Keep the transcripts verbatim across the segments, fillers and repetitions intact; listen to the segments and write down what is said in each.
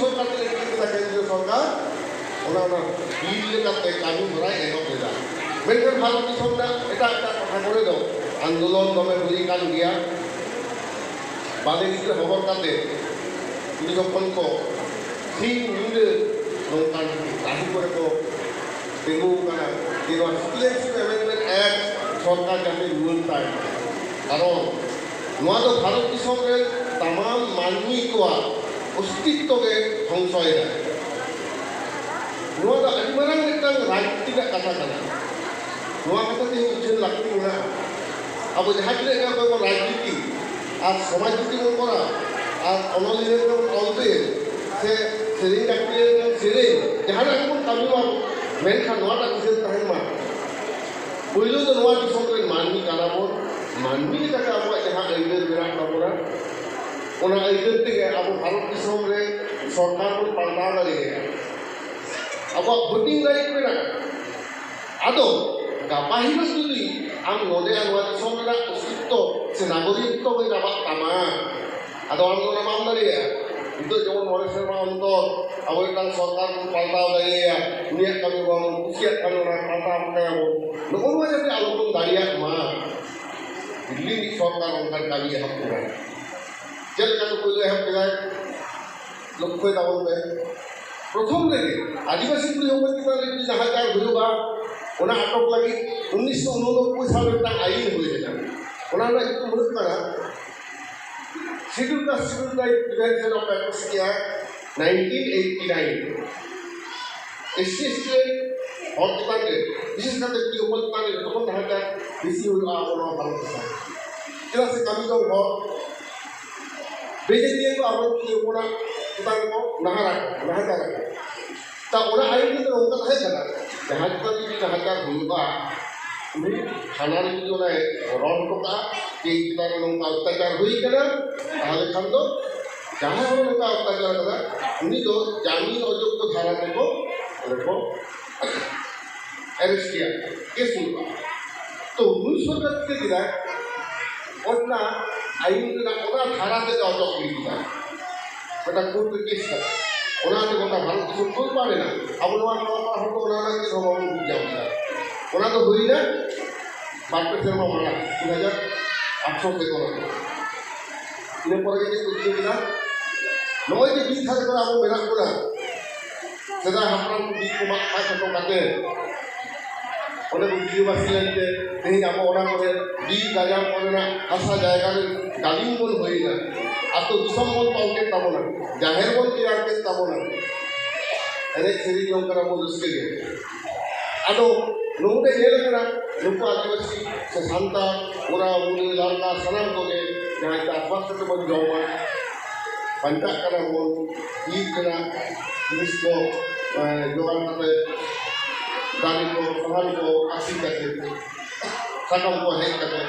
ᱥᱚᱨᱠᱟᱨ ᱛᱮ ᱞᱟᱹᱜᱤᱫ ᱠᱮᱫᱟ ᱠᱮᱱᱫᱨᱚ ᱥᱚᱨᱠᱟᱨ, ᱚᱱᱟ, ᱚᱱᱟ ᱵᱤᱞ ᱞᱮᱠᱟᱛᱮ ᱠᱟᱹᱢᱤ ᱦᱚᱨᱟᱭ ᱮᱦᱚᱵ ᱞᱮᱫᱟ᱾ ᱢᱮᱱᱠᱷᱟᱱ ᱵᱷᱟᱨᱚᱛ ᱫᱤᱥᱚᱢ ᱨᱮᱱᱟᱜ ᱮᱴᱟᱜ ᱮᱴᱟᱜ ᱴᱚᱴᱷᱟ ᱠᱚᱨᱮ ᱫᱚ ᱟᱱᱫᱳᱞᱚᱱ ᱫᱚᱢᱮ ᱦᱩᱭ ᱟᱠᱟᱱ ᱜᱮᱭᱟ᱾ ᱵᱟᱞᱮ ᱜᱤᱫᱽᱨᱟᱹ ᱦᱚᱵᱚᱨ ᱠᱟᱛᱮ ᱠᱩᱲᱤ ᱦᱚᱯᱚᱱ ᱠᱚ ᱥᱤᱧ ᱧᱤᱫᱟᱹ ᱱᱚᱝᱠᱟᱱ ᱰᱟᱹᱦᱤ ᱠᱚᱨᱮ ᱠᱚ ᱛᱤᱸᱜᱩ ᱟᱠᱟᱱᱟ ᱡᱮ ᱱᱚᱣᱟ Citizenship Amendment Act ᱥᱚᱨᱠᱟᱨ ᱡᱟᱛᱮ ᱨᱩᱣᱟᱹᱲ ᱛᱟᱭ ᱢᱟ᱾ ᱠᱟᱨᱚᱱ ᱱᱚᱣᱟ ᱫᱚ ᱵᱷᱟᱨᱚᱛ ᱫᱤᱥᱚᱢ ᱨᱮ ᱛᱟᱢᱟᱢ ᱢᱟᱹᱱᱢᱤ ᱠᱚᱣᱟᱜ ᱚᱥᱛᱤᱛᱛᱚ ᱜᱮ ᱫᱷᱚᱝᱥᱚᱭᱮᱫᱟ᱾ ᱱᱚᱣᱟ ᱫᱚ ᱟᱹᱰᱤ ᱢᱟᱨᱟᱝ ᱢᱤᱫᱴᱟᱝ ᱨᱟᱡᱽᱱᱤᱛᱤ ᱨᱮᱱᱟᱜ ᱠᱟᱛᱷᱟ ᱠᱟᱱᱟ᱾ ᱱᱚᱣᱟ ᱠᱟᱛᱷᱟ ᱛᱮᱦᱮᱧ ᱩᱪᱷᱟᱹᱱ ᱞᱟᱹᱠᱛᱤ ᱢᱮᱱᱟᱜᱼᱟ᱾ ᱟᱵᱚ ᱡᱟᱦᱟᱸ ᱛᱤᱱᱟᱹᱜ ᱜᱟᱱ ᱵᱚᱱ ᱨᱟᱡᱽᱱᱤᱛᱤ ᱟᱨ ᱥᱚᱢᱟᱡᱽ ᱱᱤᱛᱤ ᱵᱚᱱ ᱠᱚᱨᱟᱣ ᱟᱨ ᱚᱱᱚᱞᱤᱭᱟᱹ ᱨᱮᱵᱚᱱ ᱚᱞ ᱛᱮ ᱥᱮ ᱥᱮᱨᱮᱧ ᱜᱟᱛᱮ ᱨᱮᱵᱚᱱ ᱥᱮᱨᱮᱧ, ᱡᱟᱦᱟᱱᱟᱜ ᱜᱮᱵᱚᱱ ᱠᱟᱹᱢᱤ ᱢᱟ, ᱢᱮᱱᱠᱷᱟᱱ ᱱᱚᱣᱟᱴᱟᱜ ᱫᱤᱥᱟᱹ ᱛᱟᱦᱮᱱ ᱢᱟ᱾ ᱯᱳᱭᱞᱳ ᱫᱚ ᱱᱚᱣᱟ ᱫᱤᱥᱚᱢ ᱨᱮᱱ ᱢᱟᱹᱱᱢᱤ ᱠᱟᱱᱟ ᱵᱚᱱ᱾ ᱢᱟᱹᱱᱢᱤ ᱞᱮᱠᱟᱛᱮ ᱟᱵᱚᱣᱟᱜ ᱡᱟᱦᱟᱸ ᱟᱹᱭᱫᱟᱹᱨ ᱢᱮᱱᱟᱜ ᱛᱟᱵᱚᱱᱟ, ᱚᱱᱟ ᱟᱹᱭᱫᱟᱹᱨ ᱛᱮᱜᱮ ᱟᱵᱚ ᱵᱷᱟᱨᱚᱛ ᱫᱤᱥᱚᱢ ᱨᱮ ᱥᱚᱨᱠᱟᱨ ᱵᱚᱱ ᱯᱟᱞᱴᱟᱣ ᱫᱟᱲᱮᱭᱟᱜᱼᱟ᱾ ᱟᱵᱚᱣᱟᱜ voting right ᱢᱮᱱᱟᱜᱼᱟ᱾ ᱟᱫᱚ ᱜᱟᱯᱟ ᱦᱤᱞᱳᱜ ᱡᱩᱫᱤ ᱟᱢ ᱱᱚᱰᱮ ᱱᱚᱣᱟ ᱫᱤᱥᱚᱢ ᱨᱮᱱᱟᱜ ᱚᱥᱛᱤᱛᱛᱚ ᱥᱮ ᱱᱟᱜᱚᱨᱤᱠᱛᱚ ᱜᱮ ᱪᱟᱵᱟᱜ ᱛᱟᱢᱟ, ᱟᱫᱚ ᱟᱢ ᱫᱚ ᱚᱱᱟ ᱵᱟᱢ ᱫᱟᱲᱮᱭᱟᱜᱼᱟ᱾ ᱱᱤᱛᱚᱜ ᱡᱮᱢᱚᱱ ᱢᱚᱬᱮ ᱥᱮᱨᱢᱟ ᱚᱱᱛᱚᱨ ᱟᱵᱚ ᱢᱤᱫᱴᱟᱝ ᱥᱚᱨᱠᱟᱨ ᱵᱚᱱ ᱯᱟᱞᱴᱟᱣ ᱫᱟᱲᱮᱭᱟᱭᱟ, ᱩᱱᱤᱭᱟᱜ ᱠᱟᱹᱢᱤ ᱵᱟᱵᱚᱱ ᱠᱩᱥᱤᱭᱟᱜ ᱠᱷᱟᱱ ᱚᱱᱟ ᱯᱟᱞᱴᱟᱣ ᱠᱟᱭᱟᱵᱚᱱ᱾ ᱱᱚᱜᱼᱚ ᱱᱚᱣᱟ ᱡᱟᱛᱮ ᱟᱞᱚᱵᱚᱱ ᱫᱟᱲᱮᱭᱟᱜ ᱢᱟ, ᱫᱤᱞᱞᱤ ᱨᱤᱱᱤᱡ ᱥᱚᱨᱠᱟᱨ ᱚᱱᱠᱟᱱ ᱠᱟᱹᱢᱤ ᱮᱦᱚᱵ ᱠᱮᱫᱟᱭ᱾ ᱪᱮᱫ ᱞᱮᱠᱟᱛᱮ ᱯᱳᱭᱞᱳ ᱮᱦᱚᱵ ᱠᱮᱫᱟᱭ? ᱞᱚᱠᱠᱷᱚᱭ ᱛᱟᱵᱚᱱ ᱯᱮ, ᱯᱨᱚᱛᱷᱚᱢ ᱨᱮᱜᱮ ᱟᱹᱫᱤᱵᱟᱹᱥᱤ ᱠᱩᱲᱤ ᱦᱚᱯᱚᱱ ᱪᱮᱛᱟᱱ ᱨᱮ ᱡᱩᱫᱤ ᱱᱟᱦᱟᱪᱟᱨ ᱦᱩᱭᱩᱜᱼᱟ, ᱚᱱᱟ ᱟᱴᱚᱠ ᱞᱟᱹᱜᱤᱫ ᱩᱱᱤᱥᱥᱚ ᱩᱱᱚᱱᱚᱵᱵᱳᱭ ᱥᱟᱞ ᱨᱮ ᱢᱤᱫᱴᱟᱝ ᱟᱹᱭᱤᱱ ᱦᱩᱭ ᱞᱮᱱᱟ᱾ ᱚᱱᱟ ᱨᱮᱱᱟᱜ ᱧᱩᱛᱩᱢ ᱦᱩᱭᱩᱜ ᱠᱟᱱᱟ Scheduled Caste Scheduled Tribe Prevention of Atrocity Act nineteen eighty nine᱾ SC ST ᱨᱮᱱ ᱦᱚᱲ ᱪᱮᱛᱟᱱ ᱨᱮ, ᱵᱤᱥᱮᱥ ᱠᱟᱛᱮ ᱠᱩᱲᱤ ᱦᱚᱯᱚᱱ ᱪᱮᱛᱟᱱ ᱨᱮ ᱡᱚᱛᱚ ᱠᱷᱚᱱ ᱱᱟᱦᱟᱪᱟᱨ ᱵᱮᱥᱤ ᱦᱩᱭᱩᱜᱼᱟ ᱟᱵᱚ ᱱᱚᱣᱟ ᱵᱷᱟᱨᱚᱛ ᱫᱤᱥᱚᱢ᱾ ᱪᱮᱫᱟᱜ ᱥᱮ ᱠᱟᱹᱢᱤ ᱡᱚᱝ ᱦᱚᱲ ᱵᱮᱡᱟᱹᱛᱤᱭᱟᱹ ᱠᱚ ᱟᱵᱚ ᱠᱩᱲᱤ ᱦᱚᱯᱚᱱᱟᱜ ᱪᱮᱛᱟᱱ ᱨᱮᱠᱚ ᱱᱟᱦᱟᱪᱟᱨ ᱟᱠᱚ, ᱱᱟᱦᱟᱪᱟᱨ ᱟᱠᱚ᱾ ᱛᱟ ᱚᱱᱟ ᱟᱹᱭᱤᱱ ᱨᱮᱫᱚ ᱱᱚᱝᱠᱟ ᱛᱟᱦᱮᱸ ᱠᱟᱱᱟ, ᱡᱟᱦᱟᱸᱭ ᱪᱮᱛᱟᱱ ᱨᱮ ᱡᱩᱫᱤ ᱱᱟᱦᱟᱪᱟᱨ ᱦᱩᱭᱩᱜᱼᱟ, ᱩᱱᱤ ᱛᱷᱟᱱᱟ ᱨᱮ ᱡᱩᱫᱤ ᱚᱱᱟᱭ ᱨᱚᱲ ᱦᱚᱴᱚ ᱠᱟᱜᱼᱟ ᱡᱮ ᱤᱧ ᱪᱮᱛᱟᱱ ᱨᱮ ᱱᱚᱝᱠᱟ ᱚᱛᱛᱟᱪᱟᱨ ᱦᱩᱭ ᱠᱟᱱᱟ, ᱛᱟᱦᱚᱞᱮ ᱠᱷᱟᱱ ᱫᱚ ᱡᱟᱦᱟᱸᱭ ᱦᱚᱲ ᱱᱚᱝᱠᱟ ᱚᱛᱛᱟᱪᱟᱨ ᱠᱟᱫᱟ, ᱩᱱᱤ ᱫᱚ ᱡᱟᱢᱤᱱ ᱚᱡᱳᱜᱽᱜᱚ ᱫᱷᱟᱨᱟ ᱛᱮᱠᱚ ᱚᱸᱰᱮ ᱠᱚ arrest ᱮᱭᱟ, case ᱦᱩᱭᱩᱜᱼᱟ᱾ ᱛᱚ ᱱᱩᱭ ᱥᱚᱨᱠᱟᱨ ᱪᱤᱠᱟᱹ ᱠᱮᱫᱟᱭ, ᱚᱱᱟ ᱟᱹᱭᱤᱱ ᱨᱮᱱᱟᱜ ᱚᱱᱟ ᱫᱷᱟᱨᱟ ᱛᱮᱜᱮ ᱚᱪᱚᱜ ᱜᱤᱰᱤ ᱠᱮᱫᱟ, ᱢᱤᱫᱴᱟᱝ court ᱨᱮ case ᱠᱟᱛᱮ᱾ ᱚᱱᱟᱛᱮ ᱜᱚᱴᱟ ᱵᱷᱟᱨᱚᱛ ᱫᱤᱥᱚᱢ ᱛᱚᱞᱯᱟ ᱞᱮᱱᱟ᱾ ᱟᱵᱚ ᱱᱚᱣᱟ ᱱᱚᱣᱟ ᱯᱟᱲᱟ ᱦᱚᱲ ᱫᱚ ᱚᱱᱟ ᱨᱮᱱᱟᱜ ᱪᱮᱫ ᱦᱚᱸ ᱵᱟᱵᱚᱱ ᱵᱩᱡᱽ ᱧᱟᱢ ᱞᱮᱫᱟ᱾ ᱚᱱᱟ ᱫᱚ ᱦᱩᱭᱱᱟ ᱵᱟᱨ ᱯᱮ ᱥᱮᱨᱢᱟ ᱢᱟᱲᱟᱝ, ᱫᱩ ᱦᱟᱡᱟᱨ ᱟᱴᱷᱨᱚ ᱥᱮᱫ ᱠᱷᱚᱱᱟᱜ᱾ ᱤᱱᱟᱹ ᱯᱚᱨᱮ ᱜᱮ ᱪᱮᱫ ᱠᱚ ᱪᱤᱠᱟᱹ ᱠᱮᱫᱟ? ᱱᱚᱜᱼᱚᱭ ᱡᱮ ᱵᱤᱨ ᱫᱷᱟᱨᱮ ᱠᱚᱨᱮ ᱟᱵᱚ ᱢᱮᱱᱟᱜ ᱵᱚᱱᱟ, ᱥᱮᱫᱟᱭ ᱦᱟᱯᱲᱟᱢ ᱠᱚ ᱵᱤᱨ ᱠᱚ ᱢᱟᱜ ᱯᱷᱟᱸᱠ ᱦᱚᱴᱚ ᱠᱟᱛᱮ ᱚᱸᱰᱮ ᱵᱚᱱ ᱜᱤᱨᱟᱹᱵᱟᱹᱥᱤ ᱞᱮᱱᱛᱮ ᱛᱮᱦᱮᱧ ᱟᱵᱚ ᱚᱱᱟ ᱠᱚᱨᱮ ᱵᱤᱨ ᱜᱟᱡᱟᱲ ᱠᱚᱨᱮᱱᱟᱜ ᱦᱟᱥᱟ ᱡᱟᱭᱜᱟ ᱨᱮ ᱜᱟᱹᱞᱤᱢ ᱵᱚᱱ ᱦᱩᱭᱮᱱᱟ᱾ ᱟᱹᱛᱩ ᱫᱤᱥᱚᱢ ᱵᱚᱱ ᱛᱚᱞ ᱠᱮᱫ ᱛᱟᱵᱚᱱᱟ, ᱡᱟᱦᱮᱨ ᱵᱚᱱ ᱛᱮᱭᱟᱨ ᱠᱮᱫ ᱛᱟᱵᱚᱱᱟ᱾ ᱮᱱᱮᱡ ᱥᱮᱨᱮᱧ ᱡᱚᱝ ᱠᱟᱱᱟ ᱵᱚᱱ ᱨᱟᱹᱥᱠᱟᱹ ᱜᱮ᱾ ᱟᱫᱚ ᱱᱚᱰᱮ ᱧᱮᱞ ᱠᱟᱱᱟ, ᱱᱩᱠᱩ ᱟᱹᱫᱤᱵᱟᱹᱥᱤ ᱥᱮ ᱥᱟᱱᱛᱟᱲ, ᱠᱚᱲᱟ, ᱠᱩᱲᱤ, ᱞᱟᱲᱠᱟ, ᱥᱟᱱᱟᱢ ᱠᱚᱜᱮ ᱡᱟᱦᱟᱸᱭ ᱪᱟᱥᱵᱟᱥ ᱠᱟᱛᱮ ᱵᱚᱱ ᱡᱚᱢᱟ, ᱵᱟᱧᱪᱟᱜ ᱠᱟᱱᱟ ᱵᱚᱱ, ᱵᱤᱨ ᱨᱮᱱᱟᱜ ᱡᱤᱱᱤᱥ ᱠᱚ, ᱮᱸ, ᱡᱚᱜᱟᱲ ᱠᱟᱛᱮ, ᱫᱟᱨᱮ ᱠᱚ, ᱥᱟᱦᱟᱱ ᱠᱚ ᱟᱹᱠᱷᱨᱤᱧ ᱠᱟᱛᱮ, ᱥᱟᱠᱟᱢ ᱠᱚ ᱦᱮᱡ ᱠᱟᱛᱮ,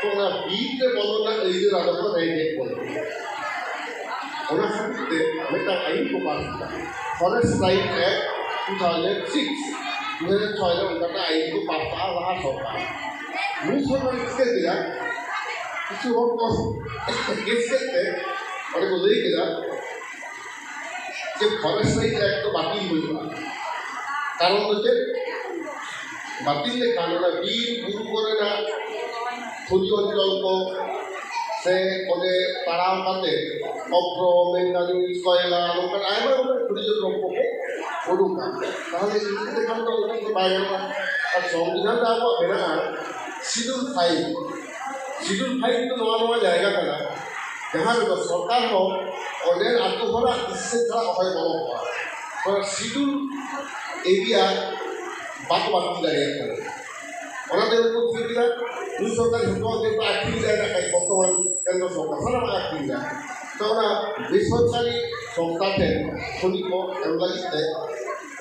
ᱛᱚ ᱚᱱᱟ ᱵᱤᱨ ᱨᱮ ᱵᱚᱞᱚ ᱨᱮᱱᱟᱜ ᱟᱹᱭᱫᱟᱹᱨ ᱟᱫᱚ ᱠᱚ ᱨᱮᱡ ᱮᱫ ᱵᱚᱱᱟ᱾ ᱚᱱᱟ ᱠᱷᱟᱹᱛᱤᱨ ᱛᱮ ᱢᱤᱫᱴᱟᱝ ᱟᱹᱭᱤᱱ ᱠᱚ ᱯᱟᱥ ᱠᱮᱫᱟ, Forest Rights Act two thousand six, ᱫᱩ ᱦᱟᱡᱟᱨ ᱪᱷᱚᱭ ᱨᱮ ᱚᱱᱠᱟᱱᱟᱜ ᱟᱹᱭᱤᱱ ᱠᱚ ᱯᱟᱥ ᱠᱟᱜᱼᱟ ᱞᱟᱦᱟ ᱥᱚᱨᱠᱟᱨ᱾ ᱱᱩᱭ ᱥᱚᱨᱠᱟᱨ ᱪᱤᱠᱟᱹ ᱠᱮᱫᱟ? ᱠᱤᱪᱷᱩ ᱦᱚᱲ ᱠᱚ ᱠᱮᱥ ᱠᱮᱫ ᱛᱮ ᱚᱸᱰᱮ ᱠᱚ ᱞᱟᱹᱭ ᱠᱮᱫᱟ ᱡᱮ Forest Rights Act ᱫᱚ ᱵᱟᱹᱛᱤᱞ ᱦᱩᱭᱩᱜᱼᱟ᱾ ᱠᱟᱨᱚᱱ ᱫᱚ ᱪᱮᱫ? ᱵᱟᱹᱛᱤᱞ ᱞᱮᱠᱷᱟᱱ ᱚᱱᱟ ᱵᱤᱨ ᱵᱩᱨᱩ ᱠᱚᱨᱮᱱᱟᱜ ᱠᱷᱚᱱᱤᱡᱽ ᱚᱧᱪᱚᱞ ᱠᱚ ᱥᱮ ᱚᱸᱰᱮ ᱛᱟᱲᱟᱣ ᱠᱟᱛᱮ ᱚᱵᱷᱨᱚ, ᱢᱮᱝᱜᱟᱱᱤᱡᱽ, ᱠᱚᱭᱞᱟ, ᱱᱚᱝᱠᱟᱱ ᱟᱭᱢᱟ ᱨᱚᱠᱚᱢ ᱠᱷᱚᱱᱤᱡᱽ ᱫᱨᱚᱵᱽᱵᱚ ᱠᱚ ᱩᱰᱩᱠᱟ᱾ ᱛᱟᱦᱚᱞᱮ ᱤᱫᱤ ᱞᱮᱠᱷᱟᱱ ᱫᱚ ᱩᱱᱟᱹᱜ ᱫᱚ ᱵᱟᱭ ᱜᱟᱱᱚᱜᱼᱟ᱾ ᱟᱨ ᱥᱚᱝᱵᱤᱫᱷᱟᱱ ᱨᱮ ᱟᱵᱚᱣᱟᱜ ᱢᱮᱱᱟᱜᱼᱟ Schedule five᱾ Schedule five ᱫᱚ ᱱᱚᱣᱟ ᱱᱚᱣᱟ ᱡᱟᱭᱜᱟ ᱠᱟᱱᱟ, ᱡᱟᱦᱟᱸ ᱨᱮᱫᱚ ᱥᱚᱨᱠᱟᱨ ᱦᱚᱸ ᱚᱸᱰᱮᱱ ᱟᱹᱛᱩ ᱦᱚᱲᱟᱜ ᱫᱤᱥᱟᱹ ᱪᱷᱟᱲᱟ ᱚᱦᱚᱭ ᱵᱚᱞᱚ ᱠᱚᱣᱟ᱾ ᱱᱚᱣᱟ Schedule Area ᱵᱟᱠᱚ ᱵᱟᱹᱛᱤᱞ ᱫᱟᱲᱮᱭᱟᱜ ᱠᱟᱱᱟ᱾ ᱚᱱᱟᱛᱮ ᱩᱱᱠᱩ ᱪᱤᱠᱟᱹ ᱠᱮᱫᱟ, ᱱᱩᱭ ᱥᱚᱨᱠᱟᱨ ᱡᱷᱚᱛᱚᱣᱟᱜ ᱜᱮ ᱟᱹᱠᱷᱨᱤᱧ ᱮᱫᱟ, ᱵᱚᱨᱛᱚᱢᱟᱱ ᱠᱮᱱᱫᱨᱚ ᱥᱚᱨᱠᱟᱨ ᱥᱟᱱᱟᱢᱟᱜ ᱟᱹᱠᱷᱨᱤᱧ ᱮᱫᱟ᱾ ᱛᱚ ᱚᱱᱟ ᱵᱮᱥᱚᱨᱠᱟᱨᱤ ᱥᱚᱝᱥᱛᱷᱟ ᱴᱷᱮᱱ ᱠᱷᱚᱱᱤ ᱠᱚ ᱮᱢ ᱞᱟᱹᱜᱤᱫ ᱛᱮ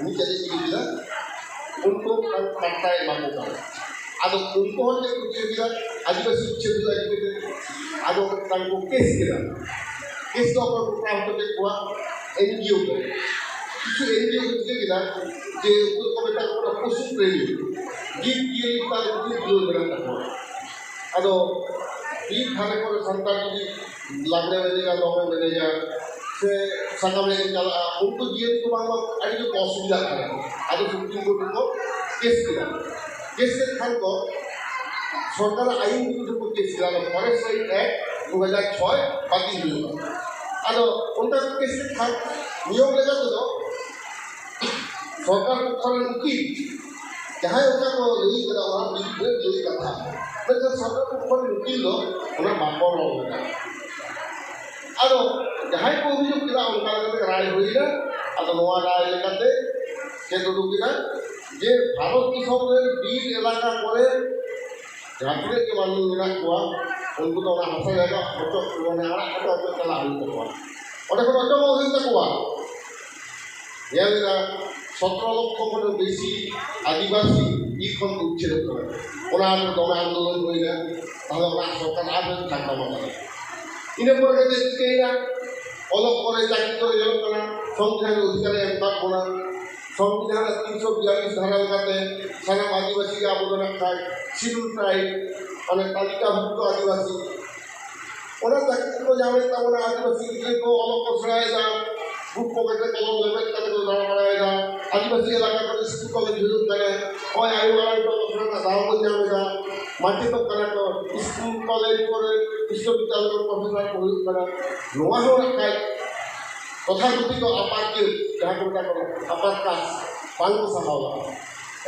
ᱩᱱᱤ ᱪᱮᱫ ᱮ ᱪᱤᱠᱟᱹ ᱠᱮᱫᱟ, ᱩᱱᱠᱩ ᱯᱟᱴᱴᱟᱭ ᱮᱢᱟ ᱠᱚ ᱠᱟᱱᱟ᱾ ᱟᱫᱚ ᱩᱱᱠᱩ ᱦᱚᱸ ᱪᱮᱫ ᱠᱚ ᱪᱤᱠᱟᱹ ᱠᱮᱫᱟ, ᱟᱹᱫᱤᱵᱟᱹᱥᱤ ᱩᱪᱪᱷᱮᱫ ᱦᱩᱭᱩᱜᱼᱟ ᱪᱤᱠᱟᱹᱛᱮ? ᱟᱫᱚ ᱢᱤᱫᱴᱟᱝ ᱠᱚ ᱠᱮᱥ ᱠᱮᱫᱟ᱾ ᱠᱮᱥ ᱫᱚ ᱚᱠᱚᱭ ᱠᱚ ᱯᱨᱟᱯᱛᱚ ᱠᱮᱫ ᱠᱚᱣᱟ? ᱮᱱᱡᱤᱳ ᱠᱚ᱾ ᱠᱤᱪᱷᱩ ᱮᱱᱡᱤᱳ ᱠᱚ ᱪᱤᱠᱟᱹ ᱠᱮᱫᱟ ᱡᱮ ᱩᱱᱠᱩ ᱫᱚᱠᱚ ᱢᱮᱛᱟ ᱠᱚ ᱠᱟᱱᱟ ᱯᱚᱥᱩ ᱯᱨᱮᱢᱤ, ᱡᱤᱵᱽ ᱡᱤᱭᱟᱹᱞᱤ ᱪᱮᱛᱟᱱ ᱨᱮ ᱠᱤᱪᱷᱩ ᱫᱩᱞᱟᱹᱲ ᱢᱮᱱᱟᱜ ᱛᱟᱠᱚᱣᱟ᱾ ᱟᱫᱚ ᱵᱤᱨ ᱫᱷᱟᱨᱮ ᱠᱚᱨᱮ ᱥᱟᱱᱛᱟᱲ ᱡᱩᱫᱤ ᱞᱟᱜᱽᱲᱮ ᱮᱱᱮᱡᱟ, ᱫᱚᱝ ᱮᱱᱮᱡᱟ, ᱥᱮ ᱥᱟᱠᱟᱢ ᱦᱮᱡ ᱪᱟᱞᱟᱜᱼᱟ, ᱩᱱᱠᱩ ᱡᱤᱭᱟᱹᱞᱤ ᱠᱚ ᱵᱟᱝ ᱵᱟᱝ ᱟᱹᱰᱤ ᱡᱳᱨ ᱠᱚ ᱚᱥᱩᱵᱤᱫᱷᱟᱜ ᱠᱟᱱᱟ᱾ ᱟᱫᱚ ᱥᱩᱯᱨᱤᱢ ᱠᱳᱨᱴ ᱨᱮᱠᱚ ᱠᱮᱥ ᱠᱮᱫᱟ᱾ ᱠᱮᱥ ᱠᱮᱫ ᱠᱷᱟᱱ ᱠᱚ ᱥᱚᱨᱠᱟᱨᱟᱜ ᱟᱭᱤᱱ ᱵᱤᱨᱩᱫᱷ ᱨᱮᱠᱚ ᱠᱮᱥ ᱠᱮᱫᱟ, ᱟᱫᱚ ᱯᱷᱚᱨᱮᱥᱴ ᱨᱟᱭᱤᱴ ᱮᱠᱴ ᱫᱩ ᱦᱟᱡᱟᱨ ᱪᱷᱚᱭ ᱵᱟᱹᱛᱤᱞ ᱦᱩᱭᱩᱜᱼᱟ᱾ ᱟᱫᱚ ᱚᱱᱠᱟ ᱠᱮᱥ ᱞᱮᱠᱷᱟᱱ ᱱᱤᱭᱚᱢ ᱞᱮᱠᱟ ᱛᱮᱫᱚ ᱥᱚᱨᱠᱟᱨ ᱯᱚᱠᱠᱷᱚ ᱨᱮᱱ ᱩᱠᱤᱞ ᱡᱟᱦᱟᱸᱭ ᱚᱱᱟ ᱠᱚ ᱞᱟᱹᱭ ᱠᱟᱫᱟ, ᱚᱱᱟ ᱵᱤᱨᱩᱫᱷ ᱨᱮ ᱞᱟᱹᱭ ᱠᱟᱛᱷᱟ, ᱢᱮᱱᱠᱷᱟᱱ ᱥᱚᱨᱠᱟᱨ ᱯᱚᱠᱠᱷᱚ ᱨᱮᱱ ᱩᱠᱤᱞ ᱫᱚ ᱚᱱᱟ ᱵᱟᱠᱚ ᱨᱚᱲ ᱞᱮᱫᱟ᱾ ᱟᱫᱚ ᱡᱟᱦᱟᱸᱭ ᱠᱚ ᱚᱵᱷᱤᱡᱳᱜ ᱠᱮᱫᱟ, ᱚᱱᱠᱟ ᱞᱮᱠᱟᱛᱮ ᱨᱟᱭ ᱦᱩᱭᱱᱟ᱾ ᱟᱫᱚ ᱱᱚᱣᱟ ᱨᱟᱭ ᱞᱮᱠᱟᱛᱮ ᱪᱮᱫ ᱩᱰᱩᱠ ᱮᱱᱟ ᱡᱮ ᱵᱷᱟᱨᱚᱛ ᱫᱤᱥᱚᱢ ᱨᱮ ᱵᱤᱨ ᱮᱞᱟᱠᱟ ᱠᱚᱨᱮ ᱡᱟᱦᱟᱸ ᱛᱤᱱᱟᱹᱜ ᱜᱮ ᱢᱟᱹᱱᱢᱤ ᱢᱮᱱᱟᱜ ᱠᱚᱣᱟ, ᱩᱱᱠᱩ ᱫᱚ ᱚᱱᱟ ᱦᱟᱥᱟ ᱡᱟᱭᱜᱟ ᱚᱪᱚᱜ, ᱢᱟᱱᱮ ᱟᱲᱟᱜ ᱠᱟᱛᱮ ᱚᱪᱚᱜ ᱪᱟᱞᱟᱜ ᱦᱩᱭᱩᱜ ᱛᱟᱠᱚᱣᱟ᱾ ᱚᱸᱰᱮ ᱠᱷᱚᱱ ᱚᱪᱚᱜᱚᱜ ᱦᱩᱭᱩᱜ ᱛᱟᱠᱚᱣᱟ᱾ ᱧᱮᱞ ᱮᱫᱟ, ᱥᱚᱛᱨᱚ ᱞᱚᱠᱠᱷᱚ ᱠᱷᱚᱱ ᱵᱮᱥᱤ ᱟᱹᱫᱤᱵᱟᱹᱥᱤ ᱵᱤᱨ ᱠᱷᱚᱱ ᱠᱚ ᱩᱪᱷᱟᱹᱱᱚᱜ ᱠᱟᱱᱟ᱾ ᱚᱱᱟ ᱟᱨ ᱫᱚᱢᱮ ᱟᱱᱫᱳᱞᱚᱱ ᱦᱩᱭᱱᱟ᱾ ᱛᱟᱦᱞᱮ ᱚᱱᱟ ᱥᱚᱨᱠᱟᱨ ᱟᱨ ᱦᱚᱸ ᱴᱷᱟᱱᱰᱟ ᱢᱟᱱᱟ᱾ ᱤᱱᱟᱹ ᱯᱚᱨᱮ ᱪᱮᱫ ᱪᱤᱠᱟᱹᱭᱮᱱᱟ? ᱚᱞᱚᱜ ᱠᱚᱨᱮ, ᱪᱟᱹᱠᱨᱤ ᱠᱚᱨᱮ ᱧᱮᱞᱚᱜ ᱠᱟᱱᱟ, ᱥᱚᱝᱵᱤᱫᱷᱟᱱ ᱨᱮ ᱚᱫᱷᱤᱠᱟᱨ ᱮ ᱮᱢ ᱠᱟᱜ ᱵᱚᱱᱟ᱾ ᱥᱚᱝᱵᱤᱫᱷᱟᱱ ᱨᱮ ᱛᱤᱱᱥᱚ ᱵᱤᱭᱟᱞᱤᱥ ᱫᱷᱟᱨᱟ ᱞᱮᱠᱟᱛᱮ ᱥᱟᱱᱟᱢ ᱟᱹᱫᱤᱵᱟᱹᱥᱤ ᱜᱮ ᱟᱵᱚ ᱫᱚ ᱱᱟᱜ ᱠᱷᱟᱱ ᱥᱤᱰᱩᱞ ᱴᱨᱟᱭᱤᱵᱽ, ᱢᱟᱱᱮ ᱛᱟᱹᱞᱤᱠᱟᱵᱷᱩᱠᱛᱚ ᱟᱹᱫᱤᱵᱟᱹᱥᱤ᱾ ᱚᱱᱟ ᱪᱟᱹᱠᱨᱤ ᱠᱚ ᱧᱟᱢᱮᱫ ᱛᱟᱵᱚᱱᱟ, ᱟᱹᱫᱤᱵᱟᱹᱥᱤ ᱜᱤᱫᱽᱨᱟᱹ ᱠᱚ ᱚᱞᱚᱜ ᱠᱚ ᱥᱮᱬᱟᱭᱮᱫᱟ, ᱵᱩᱠ ᱯᱚᱠᱮᱴ ᱨᱮ ᱠᱚᱞᱚᱢ ᱞᱮᱵᱮᱫ ᱠᱟᱛᱮ ᱠᱚ ᱫᱟᱬᱟ ᱵᱟᱲᱟᱭᱮᱫᱟ᱾ ᱟᱹᱫᱤᱵᱟᱹᱥᱤ ᱮᱞᱟᱠᱟ ᱠᱚᱨᱮ ᱥᱠᱩᱞ ᱠᱚᱞᱮᱡᱽ ᱦᱩᱭᱩᱜ ᱠᱟᱱᱟ, ᱱᱚᱜᱼᱚᱭ ᱟᱭᱳ ᱟᱲᱟᱝ ᱛᱮ ᱚᱞᱚᱜ ᱯᱟᱲᱦᱟᱜ ᱨᱮᱱᱟᱜ ᱫᱟᱣ ᱵᱚᱱ ᱧᱟᱢ ᱮᱫᱟ, ᱢᱟᱪᱮᱫᱚᱜ ᱠᱟᱱᱟ ᱠᱚ, ᱥᱠᱩᱞ ᱠᱚᱞᱮᱡᱽ ᱠᱚᱨᱮ ᱵᱤᱥᱥᱚᱵᱤᱫᱽᱫᱟᱞᱚᱭ ᱠᱚᱨᱮ ᱯᱨᱚᱯᱷᱮᱥᱚᱨ ᱠᱚ ᱦᱩᱭᱩᱜ ᱠᱟᱱᱟ᱾ ᱱᱚᱣᱟ ᱦᱚᱸ ᱱᱟᱜ ᱠᱷᱟᱡ ᱛᱚᱛᱷᱟᱠᱚᱛᱷᱤᱛ ᱟᱯᱟᱨ ᱡᱟᱹᱛ, ᱡᱟᱦᱟᱸ ᱠᱚ ᱢᱮᱛᱟ ᱠᱚ ᱟᱯᱟᱨ ᱠᱟᱥᱴ, ᱵᱟᱝ ᱠᱚ ᱥᱟᱦᱟᱣᱟ᱾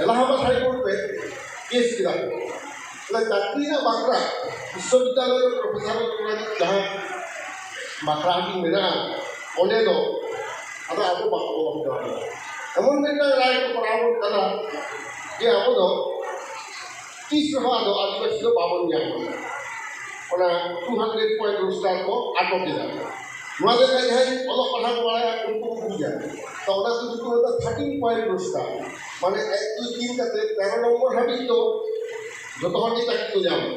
ᱮᱞᱟᱦᱟᱵᱟᱫ ᱦᱟᱭᱠᱳᱨᱴ ᱨᱮ ᱠᱮᱥ ᱠᱮᱫᱟ ᱠᱚ᱾ ᱚᱱᱟ ᱪᱟᱹᱠᱨᱤ ᱨᱮᱱᱟᱜ ᱵᱟᱠᱷᱨᱟ, ᱵᱤᱥᱥᱚᱵᱤᱫᱽᱫᱟᱞᱚᱭ ᱨᱮ ᱯᱨᱚᱯᱷᱮᱥᱚᱨ ᱞᱟᱹᱜᱤᱫ ᱡᱟᱦᱟᱸ ᱵᱟᱠᱷᱨᱟ ᱦᱟᱹᱴᱤᱧ ᱢᱮᱱᱟᱜᱼᱟ, ᱚᱸᱰᱮ ᱫᱚ ᱟᱫᱚ ᱟᱵᱚ ᱵᱟᱠᱚ ᱵᱚᱞᱚ ᱦᱚᱪᱚ ᱟᱵᱚᱱᱟ᱾ ᱮᱢᱚᱱ ᱢᱤᱫᱴᱟᱝ ᱨᱟᱭ ᱠᱚ ᱠᱚᱨᱟᱣ ᱜᱚᱫ ᱠᱟᱫᱟ ᱡᱮ ᱟᱵᱚ ᱫᱚ ᱛᱤᱥ ᱨᱮᱦᱚᱸ ᱟᱫᱚ ᱟᱹᱫᱤᱵᱟᱹᱥᱤ ᱫᱚ ᱵᱟᱵᱚᱱ ᱧᱟᱢᱟ᱾ ᱚᱱᱟ ᱴᱩ ᱦᱟᱱᱰᱨᱮᱰ ᱯᱚᱭᱮᱱᱴ ᱨᱳᱥᱴᱟᱨ ᱠᱚ ᱟᱴᱚᱠ ᱮᱫᱟ᱾ ᱱᱚᱣᱟ ᱫᱚ ᱡᱟᱦᱟᱸᱭ ᱚᱞᱚᱜ ᱯᱟᱲᱦᱟᱣ ᱠᱚ ᱵᱟᱲᱟᱭᱟ, ᱩᱱᱠᱩ ᱠᱚ ᱵᱩᱡᱟ᱾ ᱛᱚ, ᱚᱱᱟ ᱠᱚ ᱧᱩᱛᱩᱢ ᱫᱚ ᱛᱷᱟᱨᱴᱤᱱ ᱯᱚᱭᱮᱱᱴ ᱨᱳᱥᱴᱟᱨ, ᱢᱟᱱᱮ ᱮᱠ ᱫᱩᱭ ᱛᱤᱱ ᱠᱟᱛᱮ ᱛᱮᱨᱚ ᱱᱚᱢᱵᱚᱨ ᱦᱟᱹᱵᱤᱡ ᱫᱚ ᱡᱚᱛᱚ ᱦᱚᱲ ᱜᱮ ᱪᱟᱹᱠᱨᱤ ᱠᱚ ᱧᱟᱢᱟ᱾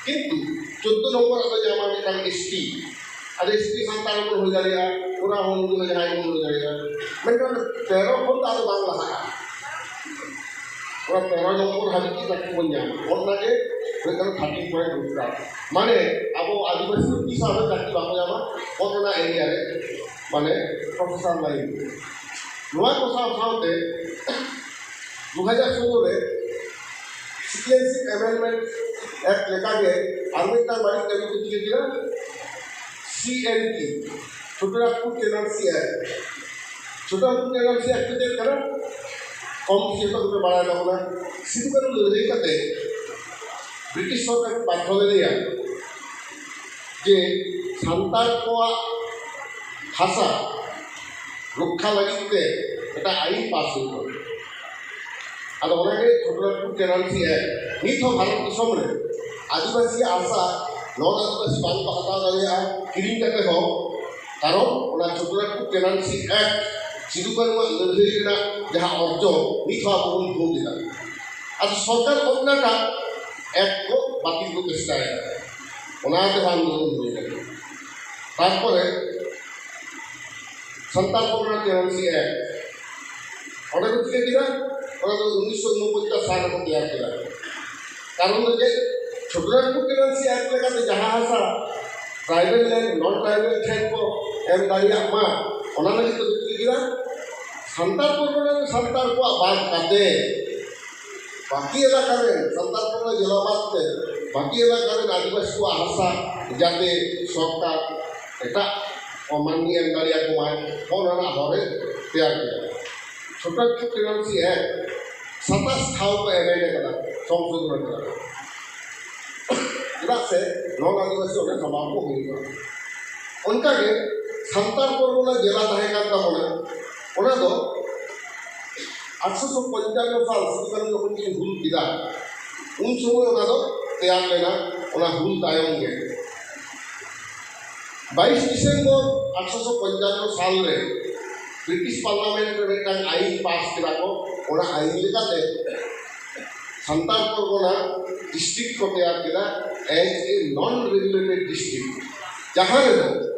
ᱠᱤᱱᱛᱩ ᱪᱳᱫᱫᱳ ᱱᱚᱢᱵᱚᱨ ᱟᱫᱚ ᱧᱟᱢᱟ ᱢᱤᱫᱴᱟᱝ ᱮᱥ ᱴᱤ᱾ ᱟᱫᱚ ᱮᱥ ᱴᱤ ᱥᱟᱱᱛᱟᱲ ᱦᱚᱸᱵᱚᱱ ᱦᱩᱭ ᱫᱟᱲᱮᱭᱟᱜᱼᱟ, ᱚᱱᱟ ᱦᱚᱸ ᱩᱱᱠᱩ ᱫᱚ ᱡᱟᱦᱟᱸᱭ ᱵᱚᱱ ᱦᱩᱭ ᱫᱟᱲᱮᱭᱟᱜᱼᱟ᱾ ᱢᱮᱱᱠᱷᱟᱱ ᱛᱮᱨᱚ ᱠᱷᱚᱱ ᱫᱚ ᱟᱫᱚ ᱵᱟᱝ ᱞᱟᱦᱟᱜᱼᱟ᱾ ᱚᱱᱟ ᱛᱮᱨᱚ ᱱᱚᱢᱵᱚᱨ ᱦᱟᱹᱵᱤᱡ ᱜᱮ ᱪᱟᱹᱠᱨᱤ ᱵᱚᱱ ᱧᱟᱢᱟ᱾ ᱚᱱᱟ ᱜᱮ ᱦᱩᱭᱩᱜ ᱠᱟᱱᱟ ᱛᱷᱟᱨᱴᱤ ᱯᱚᱭᱮᱱᱴ ᱨᱳᱡᱽᱜᱟᱨ᱾ ᱢᱟᱱᱮ ᱟᱵᱚ ᱟᱹᱫᱤᱵᱟᱹᱥᱤ ᱫᱚ ᱛᱤᱥ ᱦᱚᱸ ᱟᱫᱚ ᱪᱟᱹᱠᱨᱤ ᱵᱟᱠᱚ ᱧᱟᱢᱟ, ᱚᱱ ᱚᱱᱟ ᱮᱨᱤᱭᱟ ᱨᱮ ᱢᱟᱱᱮ ᱯᱨᱚᱯᱷᱮᱥᱟᱨ ᱞᱟᱭᱤᱱ᱾ ᱱᱚᱣᱟ ᱠᱚ ᱥᱟᱶ ᱥᱟᱶᱛᱮ ᱫᱩ ᱦᱟᱡᱟᱨ ᱥᱳᱞᱳ ᱨᱮ ᱥᱤᱴᱤᱡᱮᱱᱥᱤᱯ ᱮᱢᱮᱱᱰᱢᱮᱱᱴ ᱮᱠᱴ ᱞᱮᱠᱟᱜᱮ ᱟᱨ ᱢᱤᱫᱴᱟᱝ ᱵᱟᱹᱲᱤᱡ ᱠᱟᱹᱢᱤ ᱠᱚ ᱪᱤᱠᱟᱹ ᱠᱮᱫᱟ, ᱥᱤ N T, Chotanagpur ᱴᱮᱱᱟᱱᱥᱤ act. Chotanagpur ᱴᱮᱱᱟᱱᱥᱤ act ᱫᱚ ᱪᱮᱫ ᱠᱟᱱᱟ? ᱠᱚᱢ ᱵᱮᱥᱤ ᱡᱚᱛᱚ ᱜᱮᱯᱮ ᱵᱟᱲᱟᱭ ᱛᱟᱵᱚᱱᱟ᱾ ᱥᱤᱫᱩ ᱠᱟᱹᱱᱩ ᱞᱟᱹᱲᱦᱟᱹᱭ ᱠᱟᱛᱮ ᱵᱨᱤᱴᱤᱥ ᱥᱚᱨᱠᱟᱨ ᱠᱚ ᱵᱟᱫᱽᱫᱷᱚ ᱞᱮᱫᱮᱭᱟ ᱡᱮ ᱥᱟᱱᱛᱟᱲ ᱠᱚᱣᱟᱜ ᱦᱟᱥᱟ ᱨᱚᱠᱠᱷᱟ ᱞᱟᱹᱜᱤᱫ ᱛᱮ ᱢᱤᱫᱴᱟᱝ ᱟᱹᱭᱤᱱ ᱯᱟᱥ ᱦᱩᱭᱩᱜᱼᱟ᱾ ᱟᱫᱚ ᱚᱱᱟᱜᱮ ᱪᱷᱳᱴᱳᱱᱟᱜᱽᱯᱩᱨ ᱴᱮᱱᱟᱱᱥᱤ ᱮᱠᱴ᱾ ᱱᱤᱛ ᱦᱚᱸ ᱵᱷᱟᱨᱚᱛ ᱫᱤᱥᱚᱢ ᱨᱮ ᱟᱹᱫᱤᱵᱟᱹᱥᱤᱭᱟᱜ ᱦᱟᱥᱟ ᱱᱚᱱ ᱟᱹᱫᱤᱵᱟᱹᱥᱤ ᱵᱟᱝ ᱠᱚ ᱦᱟᱛᱟᱣ ᱫᱟᱲᱮᱭᱟᱜᱼᱟ ᱠᱤᱨᱤᱧ ᱠᱟᱛᱮ ᱦᱚᱸ, ᱠᱟᱨᱚᱱ ᱚᱱᱟ ᱪᱷᱳᱴᱳᱱᱟᱜᱽᱯᱩᱨ ᱴᱮᱱᱟᱱᱥᱤ ᱮᱠᱴ ᱥᱤᱫᱩ ᱠᱟᱹᱱᱩᱣᱟᱜ ᱞᱟᱹᱲᱦᱟᱹᱭ ᱨᱮᱱᱟᱜ ᱡᱟᱦᱟᱸ ᱚᱨᱡᱚ ᱱᱤᱛ ᱦᱚᱸ ᱟᱵᱚ ᱵᱚᱱ ᱵᱷᱳᱜ ᱮᱫᱟ᱾ ᱟᱫᱚ ᱥᱚᱨᱠᱟᱨ ᱚᱱᱟᱴᱟᱜ ᱮᱠᱴ ᱠᱚ ᱵᱟᱹᱛᱤᱞ ᱠᱚ ᱪᱮᱥᱴᱟᱭᱮᱫᱟ, ᱚᱱᱟᱛᱮ ᱵᱟᱝ ᱵᱚᱱ ᱵᱷᱳᱜ ᱮᱫᱟ᱾ ᱛᱟᱨᱯᱚᱨᱮ ᱥᱟᱱᱛᱟᱲ ᱯᱚᱨᱜᱚᱱᱟ ᱴᱮᱱᱟᱱᱥᱤ ᱮᱠᱴ, ᱚᱸᱰᱮ ᱠᱚ ᱪᱤᱠᱟᱹ ᱠᱮᱫᱟ? ᱚᱱᱟ ᱫᱚ ᱩᱱᱤᱥᱥᱚ ᱩᱱᱚᱯᱚᱧᱪᱟᱥ ᱥᱟᱞ ᱨᱮᱠᱚ ᱛᱮᱭᱟᱨ ᱠᱮᱫᱟ᱾ ᱠᱟᱨᱚᱱ ᱫᱚ ᱪᱮᱫ? ᱪᱷᱳᱴᱳᱱᱟᱜᱽᱯᱩᱨ ᱴᱮᱱᱟᱱᱥᱤ ᱮᱠᱴ ᱞᱮᱠᱟᱛᱮ ᱡᱟᱦᱟᱸ ᱦᱟᱥᱟ ᱴᱨᱟᱭᱵᱮᱞ ᱞᱮᱱᱰ, ᱱᱚᱱ ᱴᱨᱟᱭᱵᱮᱞ ᱴᱷᱮᱱ ᱠᱚ ᱮᱢ ᱫᱟᱲᱮᱭᱟᱜ ᱢᱟ, ᱚᱱᱟ ᱞᱟᱹᱜᱤᱫ ᱛᱮ ᱪᱤᱠᱟᱹ ᱠᱮᱫᱟ? ᱥᱟᱱᱛᱟᱲ ᱯᱚᱨᱜᱚᱱᱟ ᱨᱮ ᱥᱟᱱᱛᱟᱲ ᱠᱚᱣᱟᱜ ᱵᱟᱫ ᱠᱟᱛᱮ ᱵᱟᱹᱠᱤ ᱮᱞᱟᱠᱟ ᱨᱮᱱ ᱥᱟᱱᱛᱟᱲ ᱯᱚᱨᱜᱚᱱᱟ ᱡᱮᱞᱟ ᱵᱟᱫ ᱛᱮ ᱵᱟᱹᱠᱤ ᱮᱞᱟᱠᱟ ᱨᱮᱱ ᱟᱹᱫᱤᱵᱟᱹᱥᱤ ᱠᱚᱣᱟᱜ ᱦᱟᱥᱟ ᱡᱟᱛᱮ ᱥᱚᱨᱠᱟᱨ ᱮᱴᱟᱜ ᱠᱚ ᱢᱟᱹᱱᱢᱤ ᱮᱢ ᱫᱟᱲᱮᱭᱟᱠᱚ ᱢᱟᱭ, ᱚᱱᱟ ᱨᱮᱱᱟᱜ ᱦᱚᱨᱮ ᱛᱮᱭᱟᱨ ᱠᱮᱫᱟ᱾ ᱪᱷᱳᱴᱳᱱᱟᱜᱽᱯᱩᱨ ᱴᱮᱱᱟᱱᱥᱤ ᱮᱠᱴ ᱥᱟᱛᱟᱥ ᱴᱷᱟᱶ ᱠᱚ ᱮᱢᱮᱱᱰ ᱠᱟᱫᱟ, ᱥᱚᱝᱥᱳᱫᱷᱚᱱ ᱠᱟᱫᱟ᱾ ᱪᱮᱫᱟᱜ ᱥᱮ ᱱᱚᱱ ᱟᱹᱫᱤᱵᱟᱹᱥᱤ ᱚᱸᱰᱮ ᱥᱟᱢᱟᱝ ᱠᱚ ᱦᱩᱭᱩᱜᱼᱟ᱾ ᱚᱱᱠᱟᱜᱮ ᱥᱟᱱᱛᱟᱲ ᱯᱚᱨᱜᱚᱱᱟ ᱡᱮᱞᱟ ᱛᱟᱦᱮᱸ ᱠᱟᱱ ᱛᱟᱵᱚᱱᱟ, ᱚᱱᱟ ᱫᱚ ᱟᱴᱷᱨᱚᱥᱚ ᱯᱚᱧᱪᱟᱱᱱᱚ ᱥᱟᱞ ᱥᱤᱫᱩ ᱠᱟᱹᱱᱩ ᱡᱚᱠᱷᱚᱱ ᱠᱤᱱ ᱦᱩᱞ ᱠᱮᱫᱟ, ᱩᱱ ᱥᱚᱢᱚᱭ ᱚᱱᱟ ᱫᱚ ᱛᱮᱭᱟᱨ ᱞᱮᱱᱟ᱾ ᱚᱱᱟ ᱦᱩᱞ ᱛᱟᱭᱚᱢ ᱜᱮ ᱵᱟᱭᱤᱥ ᱰᱤᱥᱮᱢᱵᱚᱨ ᱟᱴᱷᱨᱚᱥᱚ ᱯᱚᱧᱪᱟᱱᱱᱚ ᱥᱟᱞ ᱨᱮ ᱵᱨᱤᱴᱤᱥ ᱯᱟᱨᱞᱟᱢᱮᱱᱴ ᱨᱮ ᱢᱤᱫᱴᱟᱝ ᱟᱭᱤᱱ ᱯᱟᱥ ᱠᱮᱫᱟ ᱠᱚ᱾ ᱚᱱᱟ ᱟᱭᱤᱱ ᱞᱮᱠᱟᱛᱮ ᱥᱟᱱᱛᱟᱲ ᱯᱚᱨᱜᱚᱱᱟ ᱰᱤᱥᱴᱨᱤᱠᱴ ᱠᱚ ᱛᱮᱭᱟᱨ ᱠᱮᱫᱟ as a non regulated district, ᱡᱟᱦᱟᱸ ᱨᱮᱫᱚ